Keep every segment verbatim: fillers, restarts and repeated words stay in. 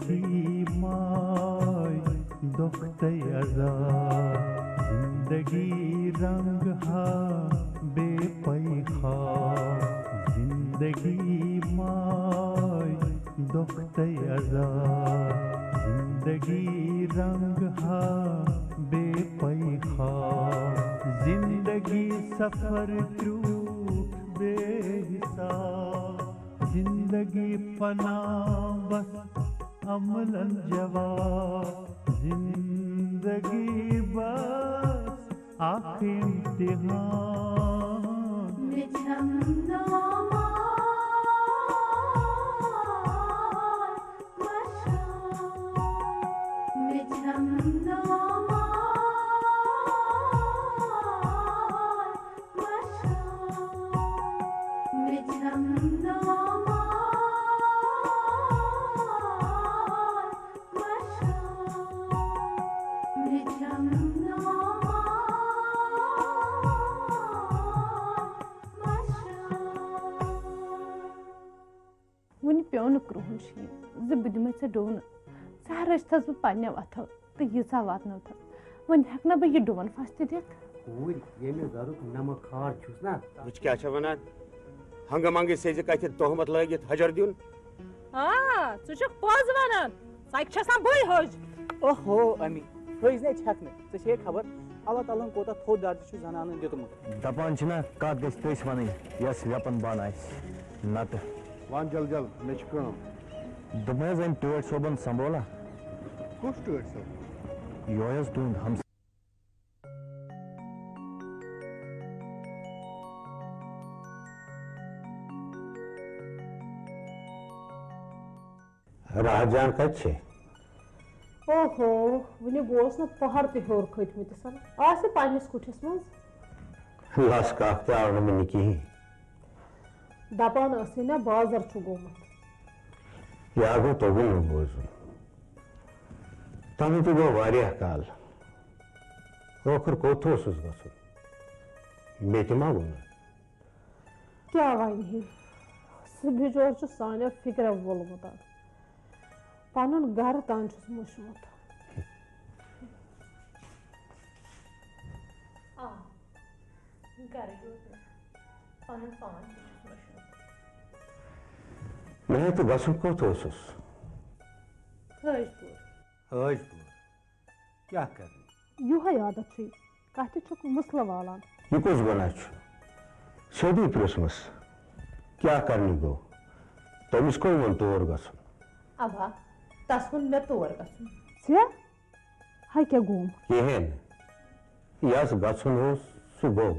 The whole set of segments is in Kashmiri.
زندگی ماے دۄکھ تہٕ عذاب، زندگی رنگ ہا بے پَے خواب، زندگی ماے دۄکھ تہٕ عذاب، زندگی رنگ ہا بے پَے خواب، زندگی سفر تیوٗت بے حساب، زندگی فنا بس عملن جواب، زندگی بس اکھ امتحان۔ مےٚ چھَم نامار مشان، مےٚ چھَم نامار مشان، مےٚ چھَم نامار مشان، مےٚ چھَم نامار مشان۔ وُنہِ پیوٚو نہٕ کرٛہُن شیٖن زِ بہٕ دِمَے ژےٚ ڈوٗنہٕ۔ ژٕ ہا رٔچھتھَس بہٕ پنٛنٮ۪و اَتھو تہٕ ییٖژاہ واتنٲوتھَس۔ وۄنۍ ہٮ۪کہٕ نہ بہٕ یہِ ڈوٗن پھَس تہِ دِتھ۔ کوٗرۍ، ییٚمہِ گَرُک نَمہٕ کھار چھُس نا۔ وٕچھ کیٛاہ چھےٚ وَنان؟ ہنٛگہٕ منٛگٕے سیٚزِ کَتھِ تُہمت لٲگِتھ حجر دیُن۔ آ، ژٕ چھُکھ پوٚز وَنان۔ سۄ تہِ چھےٚ آسان بٕے حٔج۔ اوہو، امی، حٔج نے چھَکھ نہٕ۔ ژےٚ چھے خبر، اللہ تعالیٰ ہن کوٗتاہ تھوٚد درجہٕ چھُ زنانن دیُتمُت۔ دپان چھِنہ، کتھ گژھِ تٔسۍ ونٕنۍ، یۄس وٮ۪پن بناوِ، نتہٕ۔ وَن جل جل، مےٚ چھِ کٲم۔ دوٚپمَے حظ، أمۍ ٹٲٹھۍ صٲبن سنبھولا۔ کُس ٹٲٹھۍ صٲب؟ یۄہے حظ تُہُنٛد ہمساے۔ راحت جان کتہِ چھے؟ اوہو، وُنہِ گوس نہٕ پہر تہِ ہیوٚر کھٔتمٕتِس۔ آسہِ پننِس کُٹھِس منٛز۔ لس کاک تہِ آو نہٕ وُنہِ کِہیٖنۍ۔ دپان ٲسٕے نا بازر چھُ گوٚمُت۔ یہِ ہا گوٚو توٚگُن نہٕ بوزُن۔ تۄہہِ تہِ گوٚو واریاہ کال۔ ٲخٕر کوٚت اوسُس گژھُن؟ مےٚ تہِ ما ووٚنُن؟ کیٛاہ وَنہِ ہے؟ سُہ بِچور چھُ سانیو فِکرٮ۪و وولمُت۔ پَنُن گَرٕ تام چھُس مُشمُت۔ آ، گَرٕ یوت نہٕ، پَنُن پان تہِ چھُس مُشمُت۔ مےٚ ہے تہٕ گژھُن کوٚت اوسُس؟ حٲج پوٗر۔ حٲج پوٗر؟ کیٛاہ کرنہِ؟ یِہوٚے عادت چھُے، کتھِ چھُکھ مسلہٕ والان۔ یہِ کُس گۄناہ چھُ؟ سیوٚدُے پرٛژھمَس، کیٛاہ کرنہِ گوٚو؟ تٔمِس کٔمۍ ووٚن تور گژھُن؟ اَوا، تَس ووٚن مےٚ تور گژھُن۔ ژےٚ؟ ہا کیٛاہ گوٚوم؟ کِہیٖنۍ نہٕ۔ یَس گژھُن اوس، سُہ گوٚو۔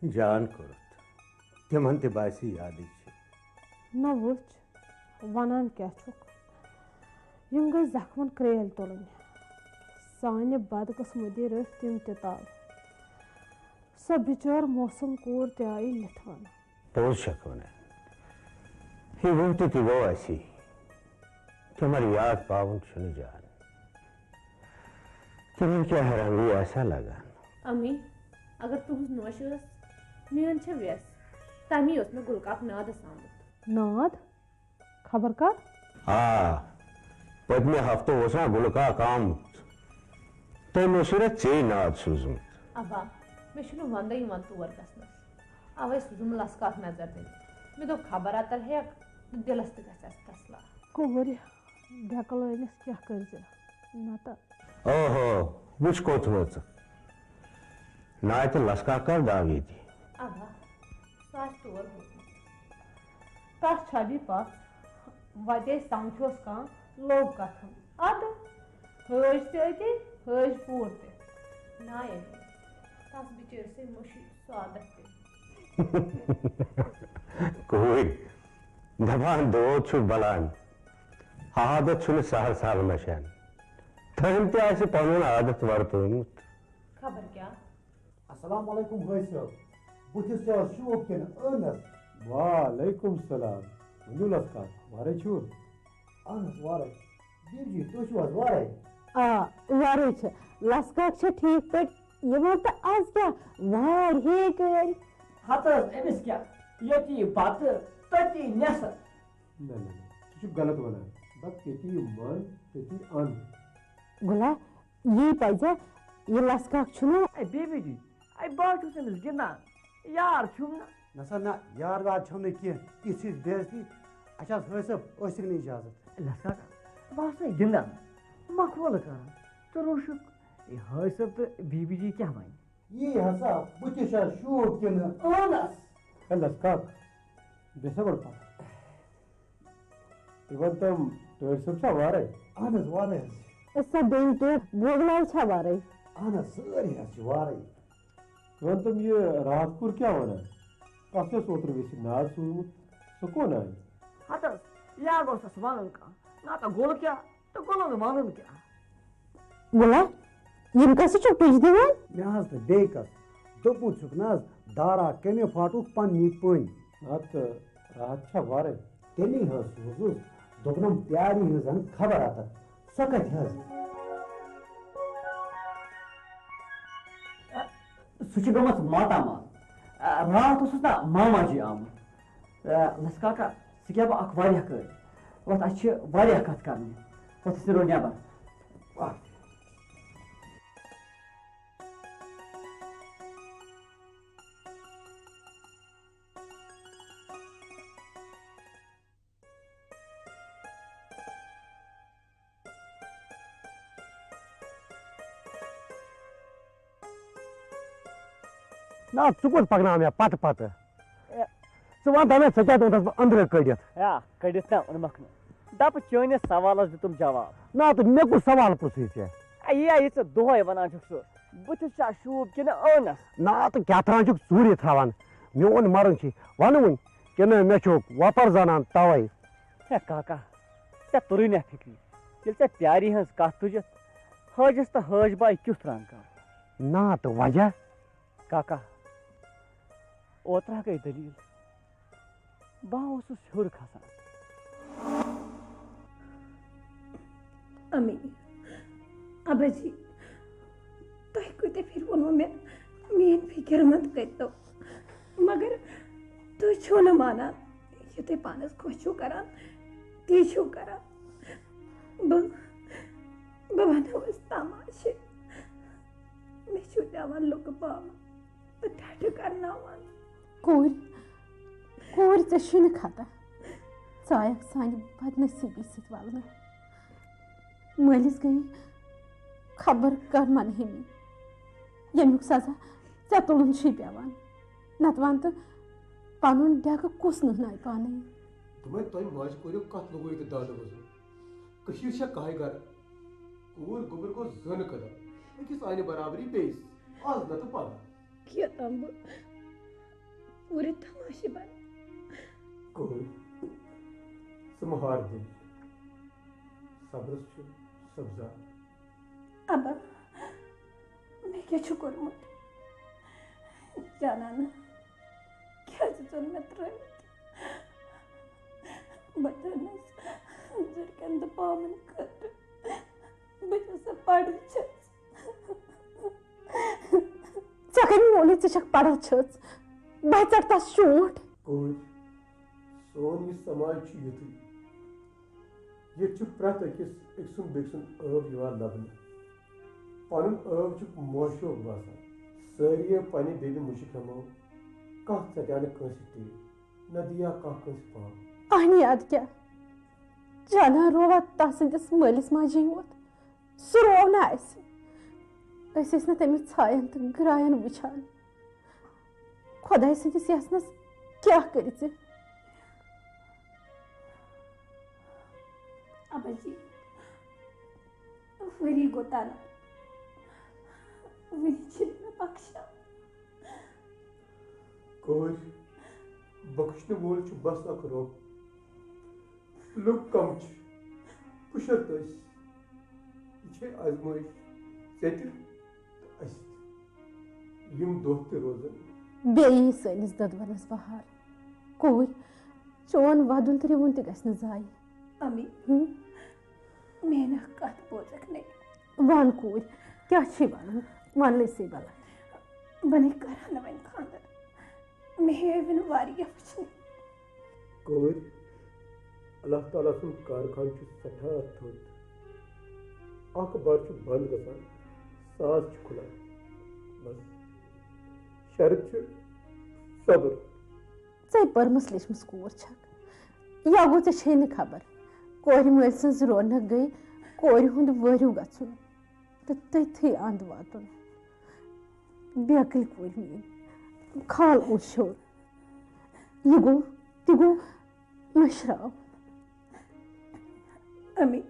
جان کوٚرُتھ۔ تِمن تہِ باسہِ یادٕے چھِ۔ نہ وٕچھ، وَنان کیٛاہ چھُکھ؟ یِم گٔے زخمَن کرٛیلۍ تُلٕنۍ۔ سانہِ بدقٕسمتی رٔٹھۍ تِم تہِ تَل۔ سۄ بِچٲر موسم کوٗر تہِ آیہِ لِتھوَن۔ پوٚز چھَکھ وَنان۔ یہِ گوٚو تہٕ تہِ گوٚو اَسی۔ تِمن یاد پاوُن چھُنہٕ جان۔ تِمن کیٛاہ رنگٕے آسہِ ہا لگان۔ امی، اگر تُہٕنٛز نوش ٲس، میٲنۍ چھےٚ وٮ۪س، تَمی اوس مےٚ گُلہٕ کاک نادس آمُت۔ ناد؟ خبر کر؟ آ، پٔتمہِ ہفتہٕ اوس نا گُلہٕ کاک آمُت۔ تٔمۍ اوس صرف ژےٚ ناد سوٗزمُت۔ اَوا، مےٚ چھُنہٕ وندے یِوان تور گژھنس۔ اوے سوٗزُم لس کاک نظر دِنہِ۔ مےٚ دوٚپ خبر اتر ہیٚکھ تہٕ دِلس تہِ گژھٮ۪س تسلا۔ کورِ، ڈٮ۪کہٕ لٲنِس کیٛاہ کٔرۍ زِ؟ نتہٕ۔ اوہو، وٕچھ کوٚت وٲژٕکھ۔ ناتہِ لس کاک کر داو ییٚتی؟ اوا، سُہ آسہِ تور ووتمُت۔ تس چھبی پژھ، وتے سمکھیوس کانٛہہ، لوٚگ کتھن۔ ادٕ، حٲج تہِ أتی، حٲج پوٗر تہِ۔ نایہِ، تس بِچٲرۍ سٕے مٔشی سُہ عادت تہِ۔ کوٗرۍ، دپان دود چھُ بلان، عادت چھُنہٕ سہل سہل مشان۔ تٔمۍ تہِ آسہِ پنُن عادت ورتومُت۔ خبر کیٛاہ۔ السلام علیکم حٲج صٲب، بُتھِس چھا حظ شوٗب کِنہٕ ٲنٛدس؟ وعلیکم السلام، ؤنِو لس کاک، وارے چھِو؟ اہن حظ، وارے۔ بیٖبی جی، تُہۍ چھِو حظ وارے؟ آ، وارے چھِ۔ لس کاک چھا ٹھیٖک پٲٹھۍ؟ یِمن تہٕ از کیٛاہ وارِ ہے کٲلۍ۔ ہتہٕ حظ، أمِس کیٛاہ؟ ییٚتی بتہٕ، تٔتی نٮ۪صٕف۔ نہ، نہ، نہ، چھُ غلط وَنان۔ دَپ، ییٚتی من، تٔتی اَن۔ گوٚلا، یی پَزِ، یہِ لَسہٕ کاک چھُنہٕ۔ اے بی بی جی، اے بہٕ حظ چھُس أمِس گِنٛدان، یار چھُم نہٕ۔ نہ سا نہ، یار وار چھَم نہٕ کینٛہہ، یِژھ ہِش بے عزتی۔ اچھا حظ، حٲج صٲب، ٲسِو نہٕ اِجازت۔ لَسہٕ کاکا، بہٕ آسَے گِنٛدان، مَخولہٕ کَران، ژٕ روٗشُکھ۔ اے حٲج صٲب تہٕ بی بی جی کیٛاہ وَنہِ؟ یی ہسا، بہٕ تہِ چھا شوٗب کِنہٕ؟ اہن حظ۔ ہے لَسہٕ کاک، بیٚہہ سا گۄڈٕ پَتھ۔ یہِ وَن تَم، ٹٲرۍ صٲب چھا وارَے؟ اہن حظ، وارَے حظ۔ أسۍ سا بیٚیہِ کینٛہہ بوگلاو چھا وارَے؟ اہن حظ، سٲری حظ چھِ وارَے۔ یہِ وَن تَم، یہِ راتھ کوٗر کیٛاہ وَنان؟ تَس یۄس اوترٕ ویٚسہِ نار سوٗزمُت، سُہ کوٚن آیہِ؟ ہَتہٕ حظ، یہِ ہا گوٚژھ اَسہِ وَنُن کانٛہہ۔ نَتہٕ گوٚل کیٛاہ؟ تہٕ گُلن وَنُن کیٛاہ؟ گُلا، یِم کَسہٕ چھِو پِج دِوان؟ مےٚ حظ تہٕ بیٚیہِ کَس۔ دوٚپمُت چھُکھ نہ حظ، دارا کَمہِ پھاٹُک پننی پٔنۍ۔ نَتہٕ راتھ چھا وَرٕے؟ تیٚمی حظ سوٗزُس۔ دوٚپنَم پیارِ ہٕنٛز ہَن خبر اَتَتھ۔ سۄ کَتہِ حظ؟ سُہ چھُ گٔمٕژ ماتامال۔ آ، راتھ اوسُس نا ماما جی آمُت۔ آ، لَسہٕ کاکا، ژٕ کیٛاہ بہٕ اکھ واریاہ کٲرۍ۔ وۄتھ، اَسہِ چھِ واریاہ کَتھ کَرنہِ۔ وۄتھ، أسۍ نیرو نٮ۪بر۔ وۄتھ۔ نہ، ژٕ کوٚت پَکناو مےٚ پَتہٕ پَتہٕ؟ اے۔ ژٕ وَن تہ مےٚ، ژےٚ کیٛاہ ووٚنتھَس بہٕ أنٛدرٕ کٔڑِتھ؟ ہے، کٔڑِتھ نہ اوٚنمَکھ نہٕ۔ دَپہٕ چٲنِس سوالَس دیُتُم جواب۔ نہ، تہٕ مےٚ کُس سوال پرٛژھُے ژےٚ؟ اے، یہِ ہا یہِ ژٕ دۄہَے وَنان چھُکھ سُہ، بٕتھِس چھا شوٗب کِنہٕ ٲنَس؟ نہ، تہٕ کیٛاہ تام چھُکھ ژوٗرِ تھاوان۔ میون مَرُن چھُے وَنہٕ وٕنۍ کِنہٕ مےٚ چھُکھ وۄپَر زنان تَوَے؟ ہے کاکا، ژےٚ توٚرُے نہ فِکرِ، ییٚلہِ ژےٚ پیارِ ہٕنٛز کَتھ تُجِتھ حٲجِس تہٕ حٲج باے کیُتھ رنٛگ گوٚو؟ نا تہٕ وجہ؟ کاکا، اوترٕ ہا گٔے دٔلیٖل، بہٕ ہا اوسُس ہیوٚر کھسان۔ امی، ابا جی، تۄہہِ کۭتیٛاہ پھِرِ ووٚنوُ مےٚ، میٛٲنۍ فِکر مت کٔرۍتو، مگر تُہۍ چھِو نہٕ مانان۔ یہِ تُہۍ پانَس خۄش چھِو کران، تی چھِو کران۔ بہٕ، بہٕ وَنو أسۍ تماشے۔ مےٚ چھُو پٮ۪وان لُکہٕ پاوُن تہٕ ٹھٹھٕ کرناوان۔ کوٗرۍ، کوٗرۍ، ژےٚ چھُے نہٕ خطا۔ ژٕ آیکھ سانہِ بدنصیٖبی سۭتۍ ولنہٕ۔ مٲلِس گٔیے خبر کر منحنی، ییٚمیُک سزا ژےٚ تُلُن چھُے پٮ۪وان۔ نتہٕ وَن تہٕ، پنُن ڈٮ۪کہٕ کُس نہنایہِ پانے؟ دوٚپمَے، تۄہہِ ماجہِ کورِو کتھ لوٚگوٕ ییٚتہِ دانہٕ وۄزُم؟ کٔشیٖر چھےٚ کاہہِ گرٕ۔ کوٗر گوٚبُر گوٚو زٲنہٕ قدم، أکِس آنہِ برابری بیٚیِس، آز نتہٕ پگاہ۔ کیٛاہ تام بہٕ پوٗرٕ تماشہِ بنہٕ۔ کوٗر، ژٕ مہٕ ہار دِل، صبرس چھُ سبزار۔ ابا، مےٚ کیٛاہ چھُ کوٚرمُت؟ جانانہ، کیٛازِ ژوٚل مےٚ ترٛٲوِتھ؟ بہٕ درٛٲنَس زُرکٮ۪ن تہٕ پاوَن خٲطرٕ۔ بہٕ چھَس سۄ پَڑھٕج چھَس۔ ژےٚ کٔمۍ ووٚنُے ژٕ چھَکھ پَڑھٕج چھَس؟ بہٕ ژَٹہٕ تَس شونٛٹھ۔ کوٗر، سون یہِ سماج چھُ یُتھُے۔ ییٚتہِ چھُ پرٛٮ۪تھ أکِس أکۍ سُنٛد بیٚکہِ سُنٛد عٲب یِوان لبنہٕ۔ پنُن عٲب چھُ موشوک باسان۔ سٲری ییٚلہِ پننہِ بیٚنہِ مُشِک ہٮ۪مو، کانٛہہ ژٹیٛاو نہٕ کٲنٛسہِ ٹیٖن، نہ دِیا کانٛہہ کٲنٛسہِ پاو۔ اہنی، ادٕ کیٛاہ؟ جانان رووا تس سٕنٛدِس مٲلِس ماجہِ یوت؟ سُہ روو نہٕ اسہِ۔ أسۍ ٲسۍ نہٕ تٔمِس ژھایان تہٕ گرٛایَن وٕچھان۔ خۄداے سٕنٛدِس یژھنَس کیٛاہ کٔرِ ژٕ؟ ابا جی، ؤری گوٚو تَنہٕ، وٕنہِ چھِنہٕ مےٚ بخشان۔ کورِ، بخشنہٕ وول چھُ بس اکھ رۄب۔ لُکھ کم چھِ؟ پُشر تٔسۍ۔ یہِ چھے آزمٲیش ژےٚ تہِ تہٕ اَسہِ تہِ۔ یِم دۄہ تہِ روزن۔ بیٚیہِ یی سٲنِس دۄدوَنَس بہار۔ کوٗرۍ، چون وَدُن تہٕ رِوُن تہِ گژھِ نہٕ ضایع۔ امی، ہُم؟ میٛانہِ اَکھ کَتھ بوزَکھ نے۔ وَن کوٗرۍ، کیٛاہ چھِی وَنُن؟ وَن لٔسٕے بَلاے۔ بہٕ نے کَرٕ ہا نہٕ وۄنۍ خانٛدر۔ مےٚ ہے وٕنہِ واریاہ وٕچھنہِ۔ کورِ، اللہ تعالیٰ سُنٛد کارخانہٕ چھُ سٮ۪ٹھاہ تھوٚد۔ اکھ بر چھُ بنٛد گژھان، ساز چھُ کھُلان۔ بس، شرط چھُ صبر۔ ژے پٔرمٕژ لیچھمٕژ کوٗر چھکھ۔ یا گوٚو ژےٚ چھے نہٕ خبر، کورِ مٲلۍ سٕنٛز رونق گٔے کورِ ہُنٛد وٲرِو گژھُن تہٕ تٔتھی اَنٛد واتُن۔ بیکٕلۍ کورِ میٛٲنۍ، کھال اوس شوٚر۔ یہِ گوٚو، تہِ گوٚو مٔشراو۔ امی،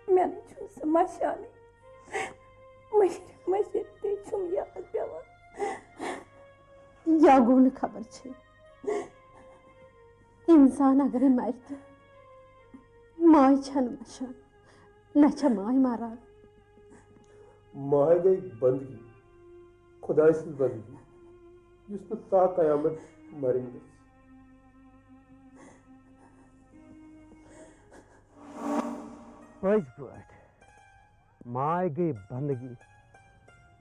مےٚ نہٕ چھُنہٕ سُہ مَشانٕے۔ مٔشِتھ مٔشِتھ تہِ چھُم یاد پٮ۪وان۔ یا گوٚو نہٕ خبر چھے۔ اِنسان اگرے مَرِ تہِ، ماے چھَنہٕ مَشان، نہ چھےٚ ماے مَران۔ ماے گٔے بندگی، خۄداے سٕنٛز بندگی، یُس نہٕ تا قیامت مَرِنۍ گژھِ۔ پٔزۍ پٲٹھۍ، ماے گٔے بندگی،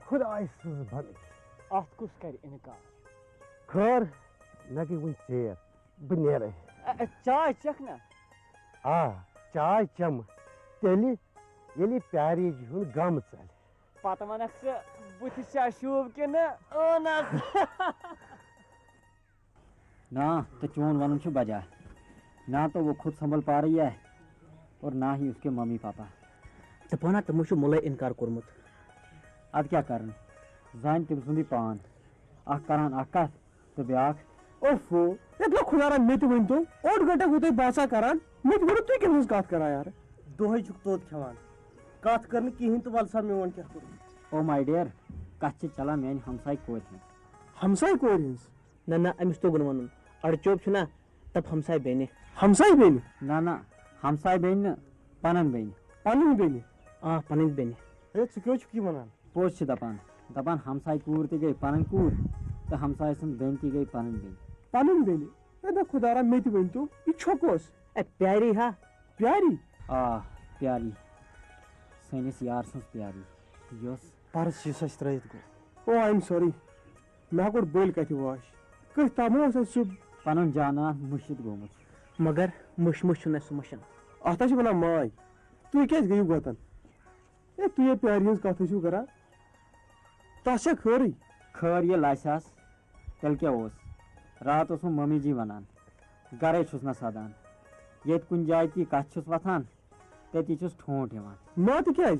خۄداے سٕنٛز بندگی۔ اتھ کُس کرِ انکار؟ خٲر، مےٚ گٔے وُنہِ ژیر، بہٕ نیرے۔ ا، ا، چاے چکھ نا؟ آ، چاے چمہٕ تیٚلہِ، ییٚلہِ پیاری جی ہُنٛد غم ژلہِ۔ پتہٕ ونکھ ژٕ بٕتھِ چھا شوٗب کِنہٕ ٲنس؟ نہ، تہٕ چون ونُن چھُ بجا۔ نہ تو وہ خود سنبھل پا رہی ہے اور نہ ہی اس کے ممی پاپا۔ دپو نا، تِمو چھُ مُلے انکار کوٚرمُت۔ ادٕ کیٛاہ کرن؟ زانہِ تٔمۍ سُنٛدُے پان۔ اکھ کران اکھ کتھ تہٕ بیٛاکھ۔ اوفو، یتھ گوٚو خۄدا را، مےٚ تہِ ؤنۍ تو، اوٚڑ گٲنٹہٕ گوٚو تۄہہِ باسان کران، مےٚ تہِ ؤنِو تُہۍ کیٛاہ چھِو کتھ کران یارٕ؟ دۄہے چھُکھ توٚت کھٮ۪وان، کتھ کر نہٕ کِہیٖنۍ تہٕ ول سا میون کیٛاہ کوٚرمُت۔ او ماے ڈیئر، کتھ چھِ چلان میانہِ ہمسایہِ کورِ ہٕنٛز۔ ہمسایہِ کورِ ہٕنٛز؟ نہ، نہ، أمِس توٚگُن وَنُن۔ اَڑٕ چوب چھُنہ، دَپ ہمساے بیٚنہِ۔ ہمساے بیٚنہِ؟ نہ، نہ، ہمساے بیٚنہِ نہٕ، پنٕنۍ بیٚنہِ۔ پنٕنۍ بیٚنہِ؟ آ، پنٕنۍ بیٚنہِ۔ ہے، ژٕ کیٛاہ چھُکھ یہِ وَنان؟ پوٚز چھِ دَپان، دَپان ہمساے کوٗر تہِ گٔے پنٕنۍ کوٗر، تہٕ ہمساے سٕنٛز بیٚنہِ تہِ گٔے پنٕنۍ بیٚنہِ۔ پنٕنۍ بیٚنہِ؟ ہے، نہ خۄدا را، مےٚ تہِ ؤنۍ تو، یہِ چھۄکھ کۄس؟ اے، پیاری ہا۔ پیاری؟ آ، پیاری۔ سٲنِس یار سٕنٛز پیاری، یۄس پرس شیٖسس ترٲوِتھ گوٚو۔ او، I am sorry۔ مےٚ ہا کوٚر بٔلۍ کتھِ واش۔ کٔتھۍ تام اوس اَسہِ سُہ۔ پنُن جانان مٔشِتھ گوٚمُت۔ مگر مٔشۍ مٔشۍ چھُنہٕ اَسہِ سُہ مٔشِتھ۔ اَتھ ہا چھِ وَنان ماے۔ تُہۍ کیٛازِ گٔیِو گۄتن؟ ہے، تُہۍ ہے پیارِ ہٕنٛز کَتھ ٲسِو کران۔ تَس چھا خٲرٕے؟ خٲر ییٚلہِ آسہِ ہَس، تیٚلہِ کیٛاہ اوس؟ راتھ اوسُم مٔمی جی وَنان، گرے چھُس نہ سَدان۔ ییٚتہِ کُنہِ جایہِ تہِ کَتھِ چھُس وۄتھان، تٔتی چھُس ٹھونٛٹھ یِوان۔ نا تہٕ کیٛازِ؟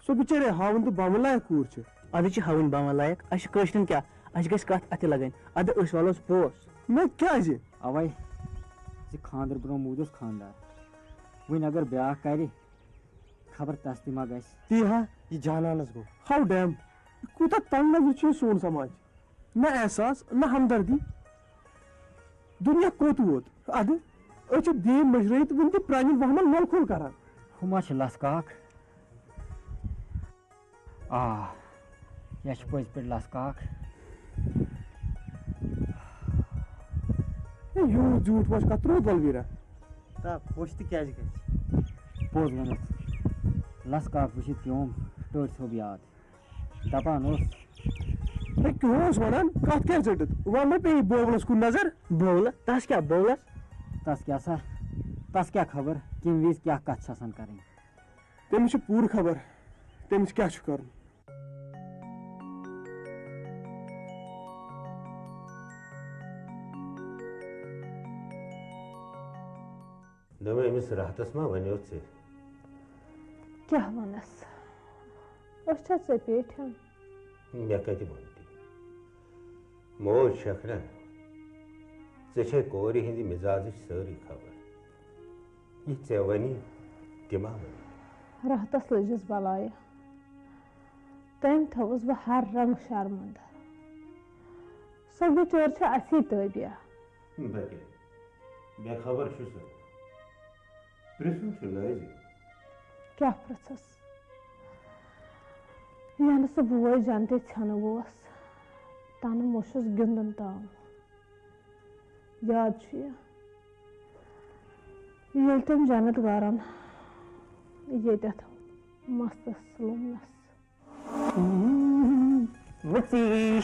سۄ بِچٲرے ہاوُن تہٕ باوُن لایق کوٗر چھِ۔ اَدٕ چھِ ہاوٕنۍ باوَن لایق، اَسہِ چھِ کٲشرٮ۪ن کیٛاہ؟ اَسہِ گژھِ کَتھ اَتھِ لَگٕنۍ، اَدٕ أسۍ والوس پوس۔ نہ کیٛازِ؟ اَوَے زِ خانٛدر برٛونٛہہ موٗدُس خانٛدار۔ وۄنۍ اگر بیٛاکھ کَرِ، خبر تَس تہِ ما گژھِ۔ تی ہا، یہِ جانانَس گوٚو۔ How damn! یہِ کوٗتاہ تنگ نظر چھُ یہِ سون سماج۔ نہ احساس، نہ ہمدردی۔ دُنیا کوٚت ووت؟ اَدٕ، أسۍ چھِ دیٖن مٔشرٲیِتھ وُنہِ تہِ پرٛانٮ۪ن وہمن لۄل کھول کران۔ ہُہ ما چھِ لَس کاک؟ آ، یہِ چھِ پٔزۍ پٲٹھۍ لَس کاک۔ ہے، یوٗت زیوٗٹھ ما چھُ کَتھ روٗد وَلویرا؟ تا خۄش تہِ کیٛازِ گژھِ؟ پوٚز ووٚنُتھ۔ لَس کاک وٕچھِتھ پیوم ٹٲٹھۍ صٲب یاد۔ دَپان اوس۔ ہے، کیٛاہ اوس وَنان؟ کَتھ کیٛاہ ژٔٹِتھ؟ وَن مےٚ پیٚیہِ بوبلَس کُن نظر۔ بوبلہٕ؟ تَس کیٛاہ بوبلَس؟ تَس کیٛاہ سا؟ تَس کیٛاہ خبر؟ کَمہِ وِزِ کیٛاہ کَتھ چھِ آسان کَرٕنۍ؟ تٔمِس چھِ پوٗرٕ خبر، تٔمِس کیٛاہ چھُ کَرُن۔ دوٚپمَے، أمِس راحتَس ما وَنیو ژےٚ؟ کیٛاہ وَنَس؟ أسۍ چھا ژےٚ پیٹھٮ۪ن؟ مےٚ کَتہِ ووٚن تہِ؟ موج چھَکھ نا؟ ژےٚ چھے کورِ ہِنٛدِ مِزازٕچ سٲرٕے خبر۔ یہِ ژےٚ وَنی، تہِ ما وَنی؟ راحتَس لٔجِس بَلایا۔ تٔمۍ تھٲوٕس بہٕ ہر رنٛگہٕ شرمندٕ۔ سۄ بِچٲر چھےٚ اَسی تٲبیا۔ بہٕ کیٛاہ بے خبر چھُسا؟ پرٛژھُن چھُ لٲزِم۔ کیٛاہ پرٛژھس؟ یَنہٕ سُہ بوے جنتہٕ ژھٮ۪نہٕ اوس، تَنہٕ موٚشُس گِنٛدُن تام۔ یاد چھُ یہِ، ییٚلہِ تٔمۍ جنت گارن ییٚتٮ۪تھ مستس لوٚمنس۔ مُژی۔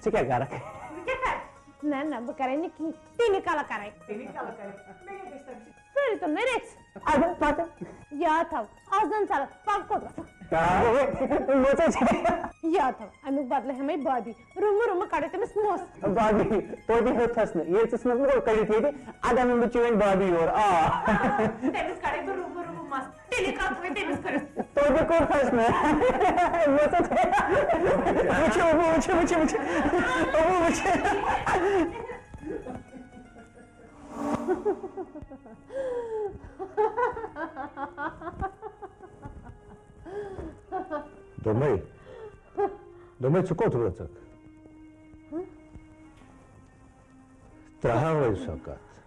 ژٕ کیٛاہ کرکھ؟ نہ، نہ، بہٕ کرے نہٕ کِہیٖنۍ۔ تیٚلہِ کَلہٕ کرے۔ تیٚلہِ کَلہٕ کرے۔ مےٚ کیٛاہ گژھِ تَمہِ سۭتۍ؟ سٲری تُل مےٚ رٔژھۍ۔ اَدٕ پَتہٕ؟ یاد تھاو، آز زَن ژَلہٕ، پَکھ کوٚت وَسَکھ؟ آ، مُژٕ چھِ۔ یاد تھاو، اَمیُک بدلہٕ ہٮ۪مَے بابی۔ روٚمہٕ روٚمہٕ کَڑے تٔمِس مَس۔ بابی، توتہِ ہیوٚتھَس نہٕ۔ ییٚلہِ ژٕ ژھٕنَکھ نہٕ گۄڈٕ کٔڑِتھ ییٚتہِ، اَدٕ اَنَن بہٕ چٲنۍ بابی یور۔ آ۔ تٔمِس کَڑے بہٕ روٚمہٕ روٚمہٕ مَس۔ تیٚلہِ کَتھ وۄنۍ تٔمِس کٔرِتھ؟ توتہِ کوٚرہَس نہٕ۔ مےٚ ژٕ وٕچھِو، بہٕ وٕچھِ، وٕچھِ، وٕچھِ۔ بہٕ وٕچھِ۔ دوٚپمَے، دوٚپمَے، ژٕ کوٚت وٲژٕکھ؟ ترٛاوہا وۄنۍ سۄ کَتھ۔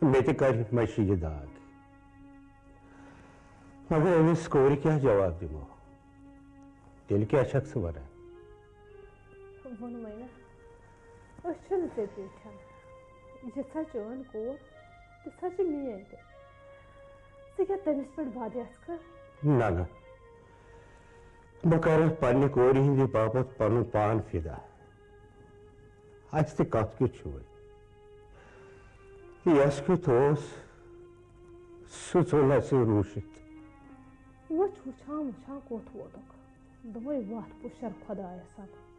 مےٚ تہِ کَرِ مَشہِ یہِ داغ۔ مگر أمِس کورِ کیٛاہ جواب دِمو؟ تیٚلہِ کیٛاہ چھَکھ ژٕ وَنان؟ ووٚنمَے نا، أسۍ چھِنہٕ ژےٚ پیٚٹھۍ۔ یِژھا چٲنۍ کوٗر، تِژھا چھِ میٛٲنۍ تہِ۔ ژٕ کیٛاہ تٔمِس پٮ۪ٹھ بد یَژھ کھٕ؟ نہ، نہ۔ بہٕ کَرٕ پنٛنہِ کورِ ہِنٛدِ باپتھ پَنُن پان فِدا۔ اَسہِ تہِ کَتھ کیُتھ چھُ وۄنۍ؟ یَس کیُتھ اوس، سُہ ژوٚل اَسہِ روٗشِتھ۔ وٕچھ، وٕچھان وٕچھان کوٚت ووتُکھ۔ دوٚپمَے، وَتھ پُشر خۄدایَس حوالہٕ۔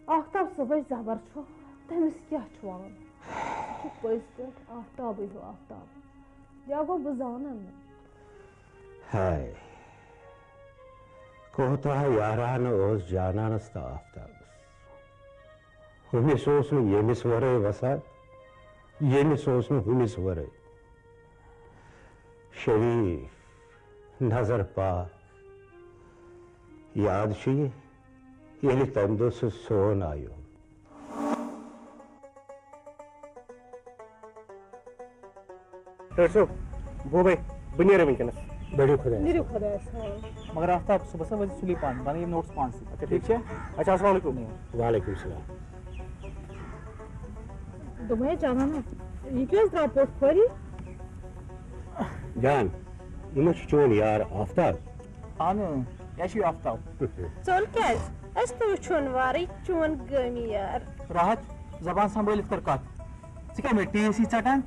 آفتاب صٲبَس زَبر چھُ، تٔمِس کیٛاہ چھُ وَنُن؟ سُہ چھُ پٔزۍ پٲٹھۍ آفتابٕے ہیوٗ آفتاب۔ یا گوٚو بہٕ زانَن نہٕ۔ ہاے، کوتاہ یارانہٕ اوس جانانَس تہٕ آفتابَس۔ ہُمِس اوس نہٕ ییٚمِس وَرٲے وَسان، ییٚمِس اوس نہٕ ہُمِس وَرٲے۔ شریٖف، نظر پاک، یاد چھُ یہِ، ییٚلہِ تَمہِ دۄہ سُہ سون آیو۔ ڈاکٹر صٲب، بوبے، بہٕ نیرٕ وٕنکیٚنَس۔ بٔرِو خۄدایَس نیٖرِو حوالہٕ۔ خۄدایَس حوالہٕ۔ مگر آفتاب، صُبحَس وٲتۍ زِ سُلی پانہٕ، بہٕ اَنہٕ یِم نوٹٕس پانسٕے۔ اچھا، ٹھیٖک چھا؟ اچھا، السلام علیکُم۔ وعلیکُم السلام۔ دوٚپمَے جانانہ، یہِ کیٛازِ درٛاو پوٚت پھٲری؟ جان، یہِ ما چھُ چون یار آفتاب؟ اہن، یہِ چھُ آفتاب۔ ژوٚل کیٛازِ؟ اَسہِ تہِ وٕچھُن وارٕے چون گٲمی یار۔ راحت، زبان سنبھٲلِتھ کر کتھ۔ ژٕ کیٛاہ مےٚ ٹی سی ژٹان؟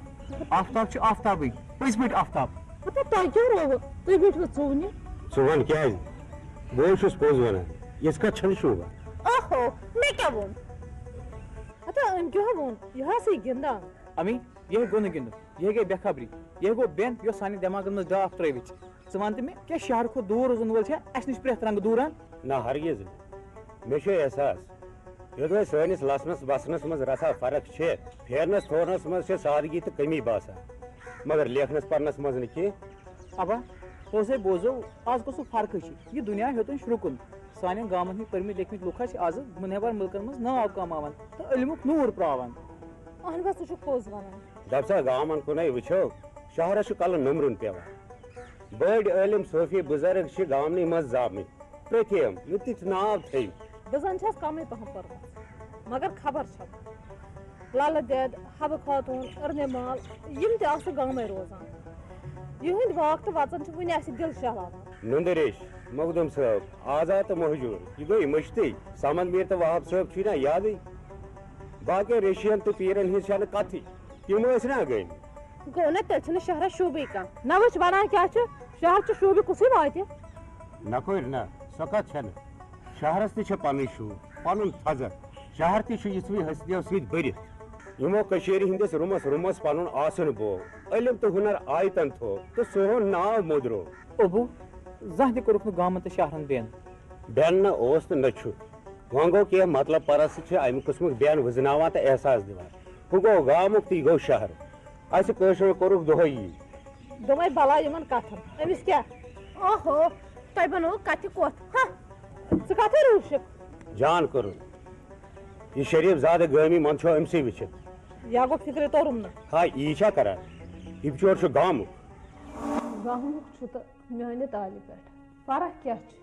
آفتاب چھُ آفتابٕے، پٔزۍ پٲٹھۍ آفتاب۔ ہتا تۄہہِ کیٛاہ رووٕ؟ تُہۍ بیٖٹھوٕ ژوٗنہِ۔ ژٕ وَن کیٛازِ؟ بہٕ حظ چھُس پوٚز وَنان، یِژھ کَتھ چھَنہٕ شوٗبان۔ اوہو، مےٚ کیٛاہ ووٚن؟ ہتا أمۍ کیٛاہ ووٚن؟ یہِ ہسا گِنٛدان۔ امی، یہِ ہے گوٚو نہٕ گِنٛدُن، یہِ ہے گٔے بے خبری، یہِ ہے گوٚو بٮ۪ن، یۄس سانٮ۪ن دٮ۪ماغن منٛز ڈاکھ ترٲوِتھ چھِ۔ ژٕ وَن تہٕ مےٚ، کیٛاہ شہرٕ کھۄتہٕ دوٗر روزن وول چھا اَسہِ نِش پرٛٮ۪تھ رنٛگہٕ دوٗران؟ نہ، ہرگز نہٕ۔ مےٚ چھُ احساس، یوٚدوَے سٲنِس لَسنَس بَسنَس منٛز رَژھا فرق چھِ، پھیرنَس تھورنَس منٛز چھِ سادگی تہٕ کمی باسان، مگر لیکھنَس پَرنَس منٛز نہٕ کینٛہہ۔ ابا، پوٚز ہے بوزو، آز کُس سُہ فرقٕے چھُ؟ یہِ دُنیا ہیوٚتُن شرٛکُن۔ سانٮ۪ن گامَن ہٕنٛدۍ پٔرمٕتۍ لیکھمٕتۍ لُکھ حظ چھِ آزٕ مُنٮ۪بر مُلکَن منٛز ناو کماوان تہٕ علمُک نوٗر پراوان۔ اہن بس، ژٕ چھُکھ پوٚز وَنان۔ دَپ سا، گامَن کُنَے وٕچھو، شہرَس چھُ کَلہٕ نوٚمرُن پٮ۪وان۔ بٔڑۍ عٲلِم صوفی بُزرگ چھِ گامنٕے منٛز زامٕتۍ۔ پرٛتھیم، یہِ تہِ چھُ ناو تھٔوۍ۔ بہٕ زَن چھَس کَمٕے پَہَم پٔرمٕژ، مگر خبر چھَم۔ لَلہٕ دٮ۪د، حبہٕ خاتوٗن، أرنہِ مال، یِم تہِ آسہٕ گامَے روزان۔ یِہٕنٛدۍ واکھ تہٕ وَژَن چھِ وٕنہِ اَسہِ دِل شہلاوان۔ نُندٕ ریش، مخدوٗم صٲب، آزاد تہٕ مہجوٗر، یہِ گوٚو مٔشتٕے۔ صمد میٖر تہٕ وہاب صٲب چھُے نا یادٕے؟ باقیَن ریشیَن تہٕ پیٖرَن ہِنٛز چھَنہٕ کَتھٕے۔ تِم ٲسۍ نا گٔمۍ۔ گوٚو نا، تیٚلہِ چھُنہٕ شہرس شوٗبٕے کانٛہہ۔ نہ وٕچھ، ونان کیٛاہ چھُ؟ شہر چہِ شوٗبہِ کُسٕے واتہِ؟ نہ کورِ نہ، سۄ کتھ چھنہٕ۔ شہرس تہِ چھےٚ پنٕنۍ شوٗب، پنُن تھزر۔ شہر تہِ چھُ یِژھوٕے ہستیو سۭتۍ بٔرِتھ۔ یِمو کٔشیٖرِ ہٕنٛدِس رُمس رُمس پنُن آسُن بوو، علم تہٕ ہُنر آیتن تھوو تہٕ سون ناو مُدروو۔ اوبو، زانٛہہ تہِ کوٚرُکھ نہٕ گامن تہٕ شہرن بٮ۪ن۔ بٮ۪ن نہ اوس تہٕ نہ چھُ۔ وۄنۍ گوٚو، کینٛہہ مطلب پرست چھِ امہِ قٕسمُک بٮ۪ن وٕزناوان تہٕ احساس دِوان۔ ہُہ گوٚو گامُک تہٕ یہِ گوٚو شہر۔ اسہِ کٲشرٮ۪ن کوٚرُکھ دۄہے یی۔ دوٚپمَے بلاے یِمن کتھن۔ أمِس کیٛاہ؟ اوہو، تۄہہِ بنووُ کتھِ کوٚتھ؟ ہہ، ژٕ کتھے روٗشِکھ؟ جان کوٚرُن۔ یہِ شریٖف زادٕ گٲمی منٛد چھو أمسٕے وٕچھِتھ۔ یا گوٚو فِکرِ توٚرُم نہٕ۔ ہاے، یی چھا کران؟ یہِ بچور چھُ گامُک۔ گامُک چھُ تہٕ میانہِ تالہِ پٮ۪ٹھ۔ فرق کیٛاہ چھِ؟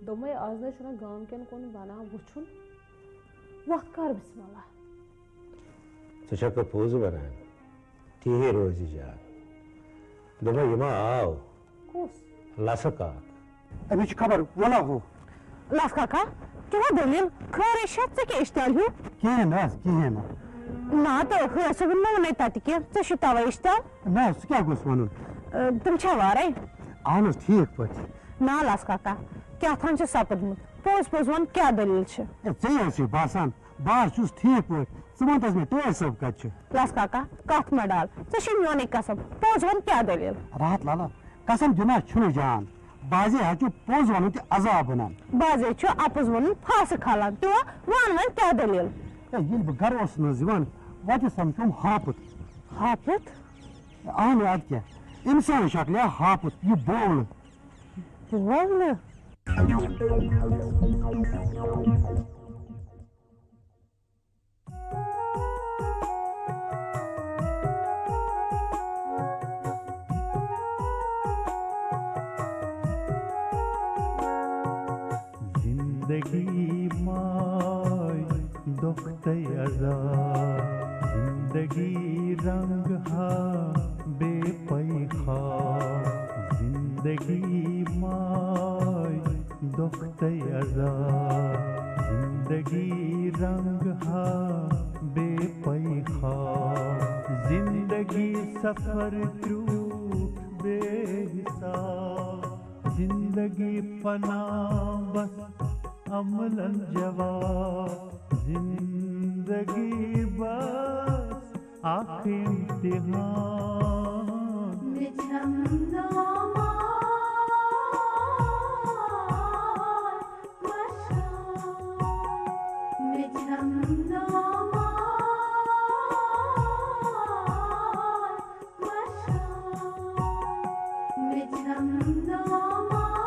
دوٚپمَے، آز نَے چھُنہ گامکٮ۪ن کُن بنان وٕچھُن۔ وۄتھ کر بسم اللہ۔ ژٕ چھکھ پوٚز ونان؟ تی ہے روزِ جان۔ دوٚپمَے، یہِ ما آو؟ کُس؟ لَسہٕ کاک۔ أمِس چھِ خبر، وَلا ہُہ۔ لس کاکا، کیٛاہ دٔلیٖل؟ خٲرٕے چھا؟ ژےٚ کیٛاہ اشتعال ہیوٗ؟ کِہیٖنۍ نہٕ حظ، کِہیٖنۍ نہٕ۔ نا تہٕ حٲصِل ووٚن نہٕ وَنے تَتہِ کینٛہہ، ژےٚ چھُے تَوَے اشتعال۔ نہ حظ، سُہ کیٛاہ گوٚژھ وَنُن؟ اَ، تِم چھا وارَے؟ اَہَن حظ، ٹھیٖک پٲٹھۍ۔ نا لس کاکا، کیٛاہ تھام چھُ سَپُدمُت؟ پوٚز پوٚز وَن، کیٛاہ دٔلیٖل چھِ؟ ہے، ژےٚ حظ چھُے باسان، بہٕ حظ چھُس ٹھیٖک پٲٹھۍ۔ ژٕ وَن تہٕ حظ مےٚ، ٹٲرۍ صٲب کَتہِ چھُ؟ لس کاکا، کَتھ مہ ڈال، ژےٚ چھُے میونُے قسم، پوٚز وَن، کیٛاہ دٔلیٖل؟ راحت لالا، قسم دِنہ چھُنہٕ جان۔ بازے حظ چھُ پوٚز وَنُن تہِ عذاب اَنان۔ بازے چھُ اَپُز وَنُن پھاسہٕ کھالان۔ تہِ وَن وۄنۍ کیٛاہ دٔلیٖل؟ ہے، ییٚلہِ بہٕ گَرٕ اوسُس نہٕ حظ یِوان، وَتہِ سَمکھیوم ہاپُت۔ ہاپُت؟ اَہنُو، اَدٕ کیٛاہ، اِنسان شکلہِ ہاپُت، یہِ بولہٕ۔ بولہٕ؟ زندگی ماے دۄکھتَے عذاب، زندگی رنگ ہا بے پَے خواب۔ زندگی ماے دۄکھتَے عذاب، زندگی رنگ ہا بے پَے خواب۔ زندگی سفر تیوٗت بے حساب، زندگی پناہ بس عملن جواب۔ زندگی بس اکھ امتحان۔ مےٚ چھَم نامار وَشان۔ مےٚ چھَم نامار وَشان۔ مےٚ چھَم نامار